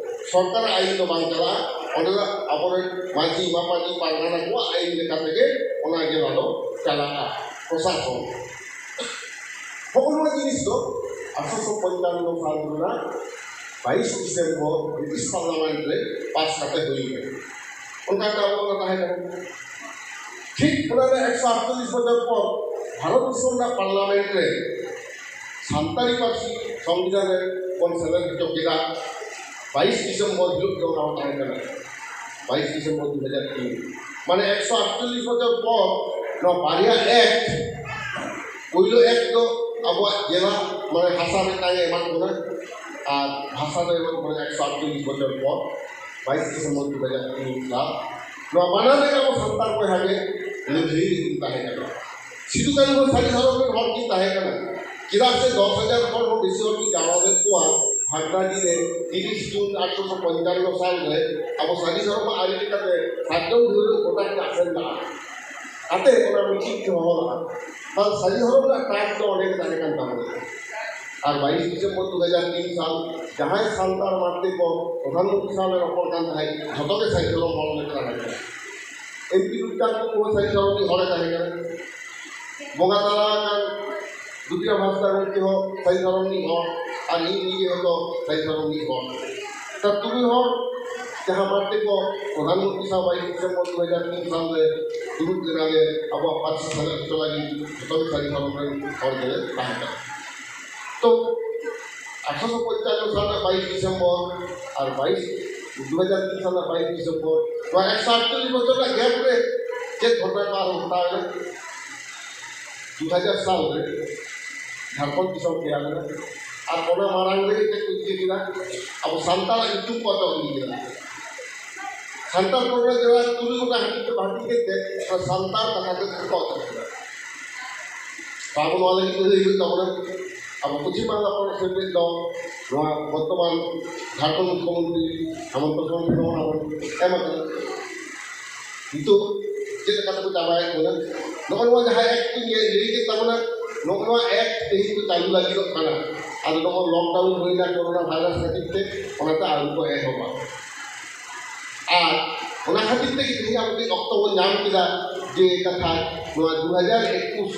ᱥᱚᱨᱠᱟᱨᱟᱜ ᱟᱭᱤᱱ ᱫᱚ ᱵᱟᱝ ᱪᱟᱞᱟᱜᱼᱟ, ᱚᱸᱰᱮ ᱫᱚ ᱟᱵᱚᱨᱮᱱ ᱢᱟᱹᱡᱷᱤ ᱢᱟᱯᱟᱡᱷᱤ ᱯᱟᱨᱜᱟᱱᱟ ᱠᱚᱣᱟᱜ ᱟᱭᱤᱱ ᱞᱮᱠᱟ ᱛᱮᱜᱮ ᱚᱱᱟ ᱡᱮᱞᱟ ᱫᱚ ᱪᱟᱞᱟᱜᱼᱟ᱾ ᱯᱨᱚᱥᱟᱥᱚᱱ᱾ ᱦᱚᱸᱜᱼᱚ ᱱᱚᱣᱟ ᱡᱤᱱᱤᱥ ᱫᱚ ᱟᱴᱷᱨᱚᱥᱚ ᱯᱚᱧᱪᱟᱱᱱᱚ ᱥᱟᱞ ᱨᱮᱱᱟᱜ ᱵᱟᱭᱤᱥ ᱰᱤᱥᱮᱢᱵᱚᱨ ᱵᱨᱤᱴᱤᱥ ᱯᱟᱨᱞᱟᱢᱮᱱᱴ ᱨᱮ ᱯᱟᱥ ᱠᱟᱛᱮ ᱦᱩᱭ ᱞᱮᱱᱟ᱾ ᱚᱱᱠᱟ ᱜᱮ ᱟᱵᱚ ᱚᱱᱟ ᱛᱟᱦᱮᱸ ᱠᱟᱱᱟ᱾ ᱴᱷᱤᱠ ᱚᱱᱟ ᱨᱮ ᱮᱠᱥᱚ ᱟᱴᱪᱚᱞᱞᱤᱥ ᱵᱚᱪᱷᱚᱨ ᱯᱚᱨ ᱵᱷᱟᱨᱚᱛ ᱫᱤᱥᱚᱢ ᱨᱮᱱᱟᱜ ᱯᱟᱨᱞᱟᱢᱮᱱᱴ ᱨᱮ ᱥᱟᱱᱛᱟᱲᱤ ᱯᱟᱹᱨᱥᱤ ᱥᱚᱝᱵᱤᱫᱷᱟᱱ ᱨᱮ ᱵᱚᱱ ᱥᱮᱞᱮᱫ ᱦᱚᱪᱚ ᱠᱮᱫᱟ᱾ ᱵᱟᱭᱤᱥ ᱰᱤᱥᱮᱢᱵᱚᱨ ᱦᱤᱞᱳᱜ ᱜᱮ ᱚᱱᱟ ᱦᱚᱸ ᱛᱟᱦᱮᱸ ᱠᱟᱱᱟ, ᱵᱟᱭᱤᱥ ᱰᱤᱥᱮᱢᱵᱚᱨ ᱫᱩ ᱦᱟᱡᱟᱨ ᱛᱤᱱ᱾ ᱢᱟᱱᱮ ᱮᱠᱥᱚ ᱟᱴᱪᱚᱞᱞᱤᱥ ᱵᱚᱪᱷᱚᱨ ᱯᱚᱨ ᱱᱚᱣᱟ ᱵᱟᱨᱭᱟ ᱮᱠᱴ, ᱯᱳᱭᱞᱳ ᱮᱠᱴ ᱫᱚ ᱟᱵᱚᱣᱟᱜ ᱡᱮᱞᱟ, ᱢᱟᱱᱮ ᱦᱟᱥᱟ ᱢᱤᱫᱴᱟᱝ ᱮ ᱮᱢᱟᱫ ᱵᱚᱱᱟ, ᱟᱨ ᱵᱷᱟᱥᱟ ᱫᱚ ᱮᱢᱟᱫ ᱵᱚᱱᱟ ᱮᱠᱥᱚ ᱟᱴᱪᱚᱞᱞᱤᱥ ᱵᱚᱪᱷᱚᱨ ᱯᱚᱨ, ᱵᱟᱭᱤᱥ ᱰᱤᱥᱮᱢᱵᱚᱨ ᱫᱩ ᱦᱟᱡᱟᱨ ᱛᱤᱱ ᱥᱟᱞ᱾ ᱱᱚᱣᱟ ᱵᱟᱱᱟᱨ ᱨᱮᱜᱮ ᱟᱵᱚ ᱥᱟᱱᱛᱟᱲ ᱵᱚᱭᱦᱟ ᱜᱮ ᱞᱟᱹᱲᱦᱟᱹᱭ ᱨᱮᱵᱚᱱ ᱛᱟᱦᱮᱸ ᱠᱟᱱᱟ᱾ ᱥᱤᱫᱩ ᱠᱟᱹᱱᱦᱩ ᱦᱚᱸ ᱥᱟᱹᱨᱤ ᱫᱷᱚᱨᱚᱢ ᱨᱮᱱ ᱦᱚᱲ ᱠᱤᱱ ᱛᱟᱦᱮᱸ ᱠᱟᱱᱟ᱾ ᱪᱮᱫᱟᱜ ᱥᱮ ᱫᱚᱥ ᱦᱟᱡᱟᱨ ᱦᱚᱲ ᱦᱚᱸ ᱵᱮᱥᱤ ᱦᱚᱲ ᱠᱤᱱ ᱡᱟᱣᱨᱟ ᱞᱮᱫ ᱠᱚᱣᱟ ᱵᱷᱟᱜᱽᱱᱟᱰᱤ ᱨᱮ ᱛᱤᱨᱤᱥ ᱡᱩᱱ ᱟᱴᱷᱨᱚᱥᱚ ᱯᱚᱧᱪᱟᱱᱱᱚ ᱥᱟᱞ ᱨᱮ᱾ ᱟᱵᱚ ᱥᱟᱹᱨᱤ ᱫᱷᱚᱨᱚᱢ ᱟᱹᱨᱤ ᱞᱮᱠᱟᱛᱮ ᱥᱟᱨᱡᱚᱢ ᱰᱷᱟᱹᱣᱨᱟᱹᱜ ᱜᱚᱴᱟ ᱠᱤᱱ ᱟᱥᱮᱱ ᱞᱟᱜᱼᱟ᱾ ᱠᱟᱛᱮ ᱚᱱᱟ ᱢᱤᱪᱷᱤᱞ ᱠᱤᱱ ᱦᱚᱦᱚ ᱞᱟᱜᱼᱟ᱾ ᱛᱟᱦᱞᱮ ᱥᱟᱹᱨᱤ ᱫᱷᱚᱨᱚᱢ ᱨᱮᱱᱟᱜ ᱴᱟᱪ ᱫᱚ ᱚᱸᱰᱮ ᱜᱮ ᱛᱟᱦᱮᱸ ᱠᱟᱱ ᱛᱟᱵᱚᱱᱟ᱾ ᱟᱨ ᱵᱟᱭᱤᱥ ᱰᱤᱥᱮᱢᱵᱚᱨ ᱫᱩ ᱦᱟᱡᱟᱨ ᱛᱤᱱ ᱥᱟᱞ ᱡᱟᱦᱟᱸᱭ ᱥᱟᱱᱛᱟᱲ ᱢᱟᱨᱛᱮ ᱠᱚ ᱯᱨᱚᱫᱷᱟᱱᱢᱚᱱᱛᱨᱤ ᱥᱟᱶ ᱨᱚᱯᱚᱲ ᱠᱟᱱ ᱛᱟᱦᱮᱸᱫ, ᱡᱷᱚᱛᱚ ᱜᱮ ᱥᱟᱹᱨᱤ ᱫᱷᱚᱨᱚᱢ ᱦᱚᱲ ᱞᱮᱠᱟ ᱛᱟᱦᱮᱸ ᱠᱟᱱᱟ᱾ ᱮᱢᱯᱤ ᱨᱩᱯᱪᱟᱸᱫᱽ ᱢᱩᱨᱢᱩ ᱦᱚᱸ ᱥᱟᱹᱨᱤ ᱫᱷᱚᱨᱚᱢ ᱨᱤᱱᱤᱡ ᱦᱚᱲᱮ ᱛᱟᱦᱮᱸ ᱠᱟᱱᱟ᱾ ᱵᱚᱸᱜᱟ ᱛᱟᱞᱟ ᱟᱠᱟᱱ ᱫᱩᱵᱤᱨᱟᱢ ᱦᱟᱸᱥᱫᱟ ᱜᱚᱢᱠᱮ ᱦᱚᱸ ᱥᱟᱹᱨᱤ ᱫᱷᱚᱨᱚᱢ ᱨᱤᱱᱤᱡ ᱦᱚᱲ, ᱟᱨ ᱤᱧ ᱱᱤᱡᱮ ᱦᱚᱸ ᱥᱟᱹᱨᱤ ᱫᱷᱚᱨᱚᱢ ᱨᱤᱱᱤᱡ ᱦᱚᱲ᱾ ᱛᱟ ᱛᱩᱨᱩᱭ ᱦᱚᱲ ᱡᱟᱦᱟᱸ ᱢᱟᱨᱛᱮ ᱠᱚ ᱯᱨᱚᱫᱷᱟᱱᱢᱚᱱᱛᱨᱤ ᱥᱟᱶ ᱵᱟᱭᱤᱥ ᱰᱤᱥᱮᱢᱵᱚᱨ ᱫᱩ ᱦᱟᱡᱟᱨ ᱛᱤᱱ ᱥᱟᱞ ᱨᱮ ᱫᱩᱲᱩᱵ ᱞᱮᱱᱟ ᱞᱮ ᱟᱵᱚᱣᱟᱜ ᱯᱟᱹᱨᱥᱤ ᱥᱮᱞᱮᱫ ᱦᱚᱪᱚ ᱞᱟᱹᱜᱤᱫ, ᱡᱷᱚᱛᱚ ᱜᱮ ᱥᱟᱹᱨᱤ ᱫᱷᱚᱨᱚᱢ ᱨᱮᱱ ᱦᱚᱲ ᱜᱮᱞᱮ ᱛᱟᱦᱮᱸ ᱠᱟᱱᱟ᱾ ᱛᱚ ᱟᱴᱷᱨᱚᱥᱚ ᱯᱚᱧᱪᱟᱱᱱᱚ ᱥᱟᱞ ᱨᱮᱱᱟᱜ ᱵᱟᱭᱤᱥ ᱰᱤᱥᱮᱢᱵᱚᱨ ᱟᱨ ᱵᱟᱭᱤᱥ, ᱫᱩ ᱦᱟᱡᱟᱨ ᱛᱤᱱ ᱥᱟᱞ ᱨᱮᱱᱟᱜ ᱵᱟᱭᱤᱥ ᱰᱤᱥᱮᱢᱵᱚᱨ, ᱱᱚᱣᱟ ᱮᱠᱥᱚ ᱟᱴᱪᱚᱞᱞᱤᱥ ᱵᱚᱪᱷᱚᱨ ᱨᱮᱱᱟᱜ ᱜᱮᱯ ᱨᱮ ᱪᱮᱫ ᱜᱷᱚᱴᱚᱱᱟ ᱠᱚ ᱟᱨᱦᱚᱸ ᱜᱷᱚᱴᱟᱣ ᱮᱱᱟ? ᱫᱩ ᱦᱟᱡᱟᱨ ᱥᱟᱞ ᱨᱮ ᱡᱷᱟᱲᱠᱷᱚᱸᱰ ᱫᱤᱥᱚᱢ ᱛᱮᱭᱟᱨ ᱮᱱᱟ, ᱟᱨ ᱚᱱᱟ ᱢᱟᱲᱟᱝ ᱨᱮ ᱪᱮᱫ ᱠᱚ ᱪᱤᱠᱟᱹ ᱠᱮᱫᱟ? ᱟᱵᱚ ᱥᱟᱱᱛᱟᱲᱟᱜ ᱧᱩᱛᱩᱢ ᱠᱚ ᱚᱪᱚᱜ ᱜᱤᱰᱤ ᱠᱮᱫᱟ᱾ ᱥᱟᱱᱛᱟᱲ ᱯᱚᱨᱜᱚᱱᱟ ᱡᱮᱞᱟ ᱛᱩᱨᱩᱭ ᱜᱚᱴᱟ ᱦᱟᱹᱴᱤᱧ ᱛᱮ ᱦᱟᱹᱴᱤᱧ ᱠᱮᱫ ᱛᱮ ᱚᱱᱟ ᱥᱟᱱᱛᱟᱲ ᱠᱟᱛᱷᱟ ᱛᱮ ᱚᱪᱚᱜ ᱠᱮᱫᱟ᱾ ᱛᱚ ᱟᱵᱚ ᱱᱚᱣᱟ ᱞᱟᱹᱜᱤᱫ ᱞᱟᱹᱲᱦᱟᱹᱭ ᱦᱩᱭᱩᱜ ᱛᱟᱵᱚᱱᱟ᱾ ᱟᱵᱚ ᱯᱚᱪᱷᱤᱢ ᱵᱟᱝᱞᱟ ᱯᱚᱱᱚᱛ ᱥᱮᱢᱞᱮᱫ ᱫᱚ ᱱᱚᱣᱟ ᱵᱚᱨᱛᱚᱢᱟᱱ ᱡᱷᱟᱲᱠᱷᱚᱸᱰ ᱢᱩᱠᱷᱭᱚᱢᱚᱱᱛᱨᱤ ᱦᱮᱢᱚᱱᱛᱚ ᱥᱚᱨᱮᱱ ᱴᱷᱮᱱ ᱵᱚᱱ ᱮᱢ ᱟᱠᱟᱫᱟ᱾ ᱱᱤᱛᱚᱜ ᱪᱮᱫ ᱞᱮᱠᱟ ᱛᱮᱠᱚ ᱪᱟᱵᱟᱭᱮᱫ ᱵᱚᱱᱟ? ᱱᱚᱜᱼᱚ ᱱᱚᱣᱟ ᱡᱟᱦᱟᱸ ᱮᱠᱴ ᱤᱧ ᱞᱟᱹᱭ ᱠᱮᱫ ᱛᱟᱵᱚᱱᱟ, ᱱᱚᱜᱼᱚ ᱱᱚᱣᱟ ᱮᱠᱴ ᱛᱮᱦᱮᱧ ᱠᱚ ᱪᱟᱹᱞᱩ ᱞᱟᱹᱜᱤᱫᱚᱜ ᱠᱟᱱᱟ᱾ ᱟᱫᱚ ᱱᱚᱜᱼᱚ ᱞᱚᱠᱰᱟᱣᱩᱱ ᱦᱩᱭᱱᱟ ᱠᱳᱨᱳᱱᱟ ᱵᱷᱟᱭᱨᱟᱥ ᱠᱷᱟᱹᱛᱤᱨ ᱛᱮ, ᱚᱱᱟᱛᱮ ᱟᱹᱣᱨᱤ ᱠᱚ ᱮᱦᱚᱵᱟ᱾ ᱟᱨ ᱚᱱᱟ ᱠᱷᱟᱹᱛᱤᱨ ᱛᱮᱜᱮ ᱛᱮᱦᱮᱧ ᱟᱵᱚ ᱠᱟᱹᱡ ᱚᱠᱛᱚ ᱵᱚᱱ ᱧᱟᱢ ᱠᱮᱫᱟ᱾ ᱡᱮ ᱠᱟᱛᱷᱟ, ᱱᱚᱣᱟ ᱫᱩ ᱦᱟᱡᱟᱨ ᱮᱠᱩᱥ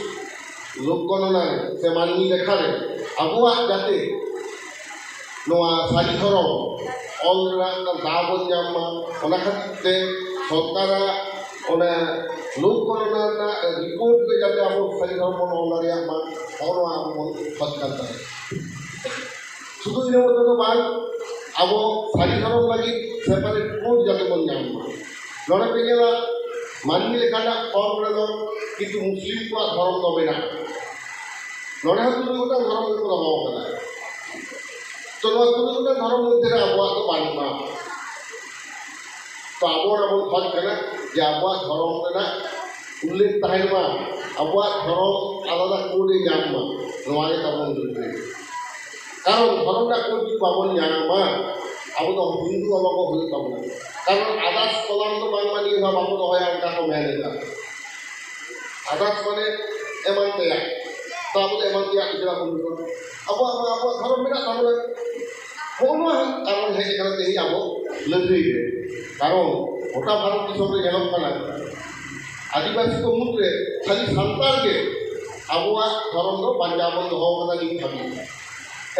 ᱞᱳᱠ ᱜᱚᱱᱚᱱᱟ ᱨᱮ ᱥᱮ ᱢᱟᱹᱱᱢᱤ ᱞᱮᱠᱷᱟ ᱨᱮ ᱟᱵᱚᱣᱟᱜ ᱡᱟᱛᱮ ᱱᱚᱣᱟ ᱥᱟᱹᱨᱤ ᱫᱷᱚᱨᱚᱢ ᱚᱞ ᱨᱮᱱᱟᱜ ᱫᱟᱣ ᱵᱚᱱ ᱧᱟᱢ ᱢᱟ᱾ ᱚᱱᱟ ᱠᱷᱟᱹᱛᱤᱨ ᱛᱮ ᱥᱚᱨᱠᱟᱨᱟᱜ ᱚᱱᱟ ᱞᱳᱠ ᱜᱚᱱᱚᱱᱟ ᱨᱮᱱᱟᱜ ᱨᱤᱯᱳᱨᱴ ᱨᱮ ᱡᱟᱛᱮ ᱟᱵᱚ ᱥᱟᱹᱨᱤ ᱫᱷᱚᱨᱚᱢ ᱵᱚᱱ ᱚᱞ ᱫᱟᱲᱮᱭᱟᱜ ᱢᱟ, ᱱᱚᱜᱼᱚ ᱱᱚᱣᱟ ᱟᱵᱚ ᱵᱚᱱ ᱠᱷᱚᱡᱽ ᱠᱟᱱ ᱛᱟᱦᱮᱸᱫ᱾ ᱥᱩᱫᱷᱩ ᱤᱱᱟᱹ ᱢᱚᱛᱚ ᱫᱚ ᱵᱟᱝ, ᱟᱵᱚ ᱥᱟᱹᱨᱤ ᱫᱷᱚᱨᱚᱢ ᱞᱟᱹᱜᱤᱫ ᱥᱮᱯᱟᱨᱮᱴ ᱠᱳᱰ ᱡᱟᱛᱮ ᱵᱚᱱ ᱧᱟᱢ ᱢᱟ᱾ ᱱᱚᱰᱮ ᱯᱮ ᱧᱮᱞᱟ, ᱢᱟᱹᱱᱢᱤ ᱞᱮᱠᱟᱱᱟᱜ ᱠᱚᱢ ᱨᱮᱫᱚ ᱠᱤᱱᱛᱩ ᱢᱩᱥᱞᱤᱢ ᱠᱚᱣᱟᱜ ᱫᱷᱚᱨᱚᱢ ᱫᱚ ᱢᱮᱱᱟᱜᱼᱟ᱾ ᱱᱚᱰᱮ ᱦᱚᱸ ᱛᱩᱨᱩᱭ ᱜᱚᱴᱟᱝ ᱫᱷᱚᱨᱚᱢ ᱜᱮᱠᱚ ᱫᱚᱦᱚ ᱟᱠᱟᱫᱟ᱾ ᱛᱚ, ᱱᱚᱣᱟ ᱛᱩᱨᱩᱭ ᱜᱚᱴᱟᱝ ᱫᱷᱚᱨᱚᱢ ᱢᱚᱫᱽᱫᱷᱮ ᱨᱮ ᱟᱵᱚᱣᱟᱜ ᱫᱚ ᱵᱟᱹᱱᱩᱜᱼᱟ᱾ ᱛᱚ, ᱟᱵᱚ ᱚᱱᱟ ᱵᱚᱱ ᱠᱷᱚᱡᱽ ᱠᱟᱱᱟ ᱡᱮ ᱟᱵᱚᱣᱟᱜ ᱫᱷᱚᱨᱚᱢ ᱨᱮᱱᱟᱜ ᱩᱞᱞᱮᱠᱷ ᱛᱟᱦᱮᱱ ᱢᱟ, ᱟᱵᱚᱣᱟᱜ ᱫᱷᱚᱨᱚᱢ ᱟᱞᱟᱫᱟ ᱠᱳᱰ ᱮ ᱧᱟᱢ ᱢᱟ, ᱱᱚᱣᱟ ᱜᱮ ᱛᱟᱵᱚᱱ ᱞᱟᱹᱲᱦᱟᱹᱭ᱾ ᱠᱟᱨᱚᱱ ᱫᱷᱚᱨᱚᱢ ᱨᱮᱱᱟᱜ ᱠᱳᱰ ᱡᱩᱫᱤ ᱵᱟᱵᱚᱱ ᱧᱟᱢᱟ, ᱟᱵᱚ ᱫᱚ ᱦᱤᱱᱫᱩ ᱟᱞᱚ ᱠᱚ ᱦᱩᱭᱩᱜ ᱛᱟᱵᱚᱱᱟ᱾ ᱠᱟᱨᱚᱱ ᱟᱫᱟᱨᱥ ᱠᱚᱞᱚᱢ ᱫᱚ ᱵᱟᱝᱢᱟ ᱱᱤᱭᱟᱹ ᱫᱷᱟᱣ ᱵᱟᱠᱚ ᱫᱚᱦᱚᱭᱟ, ᱚᱱᱠᱟ ᱠᱚ ᱢᱮᱱ ᱮᱫᱟ᱾ ᱟᱫᱟᱨᱥ ᱢᱟᱱᱮ ᱮᱢᱟᱱ ᱛᱮᱭᱟᱜ᱾ ᱛᱚ, ᱟᱵᱚ ᱫᱚ ᱮᱢᱟᱱ ᱛᱮᱭᱟᱜ ᱜᱤᱫᱽᱨᱟᱹ ᱵᱚᱱ ᱦᱩᱭᱩᱜᱼᱟ᱾ ᱟᱵᱚᱣᱟᱜ ᱢᱟ ᱟᱵᱚᱣᱟᱜ ᱫᱷᱚᱨᱚᱢ ᱢᱮᱱᱟᱜ ᱛᱟᱵᱚᱱᱟ᱾ ᱦᱚᱸᱜᱼᱚ ᱱᱚᱣᱟ ᱠᱟᱨᱚᱱ ᱦᱮᱡ ᱟᱠᱟᱱᱟ ᱛᱮᱦᱮᱧ ᱟᱵᱚ ᱞᱟᱹᱲᱦᱟᱹᱭ ᱨᱮ᱾ ᱠᱟᱨᱚᱱ ᱜᱚᱴᱟ ᱵᱷᱟᱨᱚᱛ ᱫᱤᱥᱚᱢ ᱨᱮ ᱧᱮᱞᱚᱜ ᱠᱟᱱᱟ, ᱟᱹᱫᱤᱵᱟᱹᱥᱤ ᱠᱚ ᱢᱩᱫᱽᱨᱮ ᱠᱷᱟᱹᱞᱤ ᱥᱟᱱᱛᱟᱲ ᱜᱮ ᱟᱵᱚᱣᱟᱜ ᱫᱷᱚᱨᱚᱢ ᱫᱚ ᱵᱟᱧᱪᱟᱣ ᱵᱚᱱ ᱫᱚᱦᱚ ᱟᱠᱟᱫᱟ ᱱᱤᱛ ᱦᱟᱹᱵᱤᱡ᱾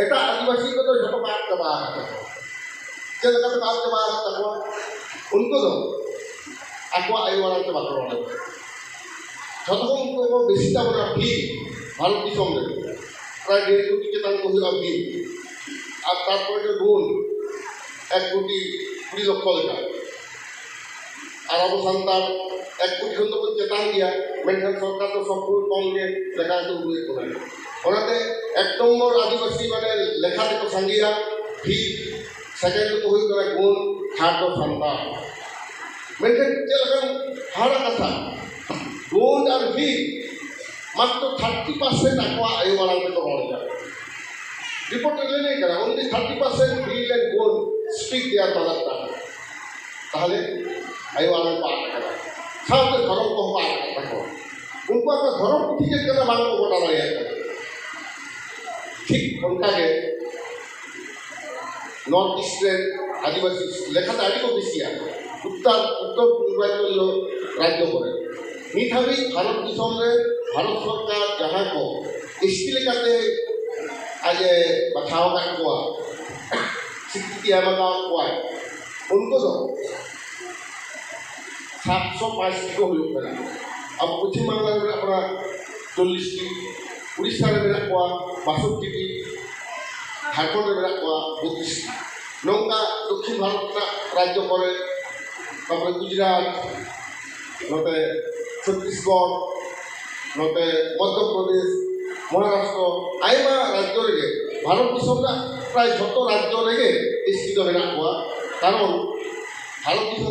ᱮᱴᱟᱜ ᱟᱹᱫᱤᱵᱟᱹᱥᱤ ᱠᱚᱫᱚ ᱡᱷᱚᱛᱚ ᱠᱚ ᱟᱫ ᱪᱟᱵᱟ ᱟᱠᱟᱫᱟ᱾ ᱪᱮᱫ ᱞᱮᱠᱟ ᱛᱮᱠᱚ ᱟᱫ ᱪᱟᱵᱟ ᱟᱠᱟᱫ ᱛᱟᱠᱚᱣᱟ? ᱩᱱᱠᱩ ᱫᱚ ᱟᱠᱚᱣᱟᱜ ᱟᱭᱳ ᱟᱲᱟᱝ ᱛᱮ ᱵᱟᱠᱚ ᱨᱚᱲᱟ᱾ ᱡᱷᱚᱛᱚ ᱠᱷᱚᱱ ᱩᱱᱠᱩ ᱠᱚ ᱵᱮᱥᱤ ᱛᱟᱵᱚᱱᱟ ᱵᱷᱤᱞ, ᱵᱷᱟᱨᱚᱛ ᱫᱤᱥᱚᱢ ᱨᱮ ᱯᱨᱟᱭ ᱰᱮᱲ ᱠᱳᱴᱤ ᱪᱮᱛᱟᱱ ᱠᱚ ᱦᱩᱭᱩᱜᱼᱟ ᱵᱷᱤᱞ᱾ ᱟᱨ ᱛᱟᱨᱯᱚᱨᱮ ᱫᱚ ᱜᱳᱸᱰ, ᱮᱠ ᱠᱳᱴᱤ ᱠᱩᱲᱤ ᱞᱚᱠᱠᱷᱚ ᱞᱮᱠᱟ᱾ ᱟᱨ ᱟᱵᱚ ᱥᱟᱱᱛᱟᱲ ᱮᱠ ᱠᱳᱴᱤ ᱠᱷᱚᱱ ᱫᱚᱵᱚᱱ ᱪᱮᱛᱟᱱ ᱜᱮᱭᱟ, ᱢᱮᱱᱠᱷᱟᱱ ᱥᱚᱨᱠᱟᱨ ᱫᱚ ᱥᱚᱵ ᱠᱷᱚᱱ ᱠᱚᱢ ᱜᱮ ᱞᱮᱠᱟ ᱠᱚ ᱩᱫᱩᱜᱮᱫ ᱵᱚᱱᱟ᱾ ᱚᱱᱟᱛᱮ ᱮᱠ ᱱᱚᱢᱵᱚᱨ ᱟᱹᱫᱤᱵᱟᱹᱥᱤ ᱢᱟᱱᱮ ᱞᱮᱠᱷᱟ ᱛᱮᱠᱚ ᱥᱟᱸᱜᱮᱭᱟ ᱵᱷᱤᱞ, ᱥᱮᱠᱮᱱᱰ ᱫᱚᱠᱚ ᱦᱩᱭᱩᱜ ᱠᱟᱱᱟ ᱜᱳᱸᱰ, ᱛᱷᱟᱨᱰ ᱫᱚ ᱥᱟᱱᱛᱟᱲ᱾ ᱢᱮᱱᱠᱷᱟᱱ ᱪᱮᱫ ᱞᱮᱠᱟᱱ ᱦᱟᱦᱟᱲᱟ ᱠᱟᱛᱷᱟ, ᱜᱳᱸᱰ ᱟᱨ ᱵᱷᱤᱞ ᱢᱟᱛᱨᱚ ᱛᱷᱟᱨᱴᱤ ᱯᱟᱨᱥᱮᱱᱴ ᱟᱠᱚᱣᱟᱜ ᱟᱭᱳ ᱟᱲᱟᱝ ᱛᱮᱠᱚ ᱨᱚᱲ ᱮᱫᱟ᱾ ᱨᱤᱯᱳᱨᱴ ᱨᱮ ᱞᱟᱹᱭ ᱠᱟᱱᱟ, only thirty percent Bhil and Gond speak their mother tongue. ᱛᱟᱦᱞᱮ ᱟᱭᱳ ᱟᱲᱟᱝ ᱠᱚ ᱟᱫ ᱟᱠᱟᱫᱟ, ᱥᱟᱶᱛᱮ ᱫᱷᱚᱨᱚᱢ ᱠᱚᱦᱚᱸ ᱠᱚ ᱟᱫ ᱟᱠᱟᱫ ᱛᱟᱠᱚᱣᱟ᱾ ᱩᱱᱠᱩᱣᱟᱜ ᱫᱚ ᱫᱷᱚᱨᱚᱢ ᱯᱩᱛᱷᱤ ᱪᱮᱫ ᱠᱟᱱᱟ ᱵᱟᱝ ᱠᱚ ᱜᱚᱴᱟ ᱫᱟᱲᱮᱭᱟᱜ ᱠᱟᱱᱟ᱾ ᱴᱷᱤᱠ ᱚᱱᱠᱟᱜᱮ ᱱᱚᱨᱛᱷ ᱤᱥᱴ ᱨᱮᱱ ᱟᱹᱫᱤᱵᱟᱹᱥᱤ ᱞᱮᱠᱷᱟᱛᱮ ᱟᱹᱰᱤ ᱠᱚ ᱵᱮᱥᱤᱭᱟ, ᱩᱛᱛᱚᱨ ᱩᱛᱛᱚᱨ ᱯᱩᱨᱵᱟᱧᱪᱚᱞ ᱨᱟᱡᱽᱡᱚ ᱠᱚᱨᱮ᱾ ᱱᱤᱛ ᱦᱟᱹᱵᱤᱡ ᱵᱷᱟᱨᱚᱛ ᱫᱤᱥᱚᱢ ᱨᱮ ᱵᱷᱟᱨᱚᱛ ᱥᱚᱨᱠᱟᱨ ᱡᱟᱦᱟᱸᱭ ᱠᱚ ᱮᱥᱴᱤ ᱞᱮᱠᱟᱛᱮ ᱟᱡ ᱮ ᱵᱟᱪᱷᱟᱣ ᱟᱠᱟᱫ ᱠᱚᱣᱟ, ᱥᱤᱠᱨᱤᱛᱤ ᱮᱢ ᱟᱠᱟᱫ ᱠᱚᱣᱟᱭ, ᱩᱱᱠᱩ ᱫᱚ ᱥᱟᱛᱥᱚ ᱯᱟᱸᱪ ᱴᱤ ᱠᱚ ᱦᱩᱭᱩᱜ ᱠᱟᱱᱟ᱾ ᱟᱵᱚ ᱯᱚᱪᱷᱤᱢ ᱵᱟᱝᱞᱟ ᱨᱮ ᱢᱮᱱᱟᱜ ᱵᱚᱱᱟ ᱪᱚᱞᱞᱤᱥ ᱴᱤ, ᱩᱲᱤᱥᱥᱟ ᱨᱮ ᱢᱮᱱᱟᱜ ᱠᱚᱣᱟ ᱵᱟᱥᱚᱴᱴᱤ ᱴᱤ, ᱡᱷᱟᱲᱠᱷᱚᱸᱰ ᱨᱮ ᱢᱮᱱᱟᱜ ᱠᱚᱣᱟ ᱵᱚᱛᱨᱤᱥ ᱴᱤ᱾ ᱱᱚᱝᱠᱟ ᱫᱚᱠᱠᱷᱤᱱ ᱵᱷᱟᱨᱚᱛ ᱨᱮᱱᱟᱜ ᱨᱟᱡᱽᱡᱚ ᱠᱚᱨᱮ, ᱛᱟᱨᱯᱚᱨᱮ ᱜᱩᱡᱽᱨᱟᱴ, ᱱᱚᱛᱮ ᱪᱷᱚᱛᱛᱤᱥᱜᱚᱲ, ᱱᱚᱛᱮ ᱢᱚᱫᱽᱫᱷᱚ ᱯᱨᱚᱫᱮᱥ, ᱢᱚᱦᱟᱨᱟᱥᱴᱨᱚ, ᱟᱭᱢᱟ ᱨᱟᱡᱽᱡᱚ ᱨᱮᱜᱮ, ᱵᱷᱟᱨᱚᱛ ᱫᱤᱥᱚᱢ ᱨᱮᱱᱟᱜ ᱯᱨᱟᱭ ᱡᱷᱚᱛᱚ ᱨᱟᱡᱽᱡᱚ ᱨᱮᱜᱮ ᱮᱥᱴᱤ ᱫᱚ ᱢᱮᱱᱟᱜ ᱠᱚᱣᱟ᱾ ᱠᱟᱨᱚᱱ ᱵᱷᱟᱨᱚᱛ ᱫᱤᱥᱚᱢ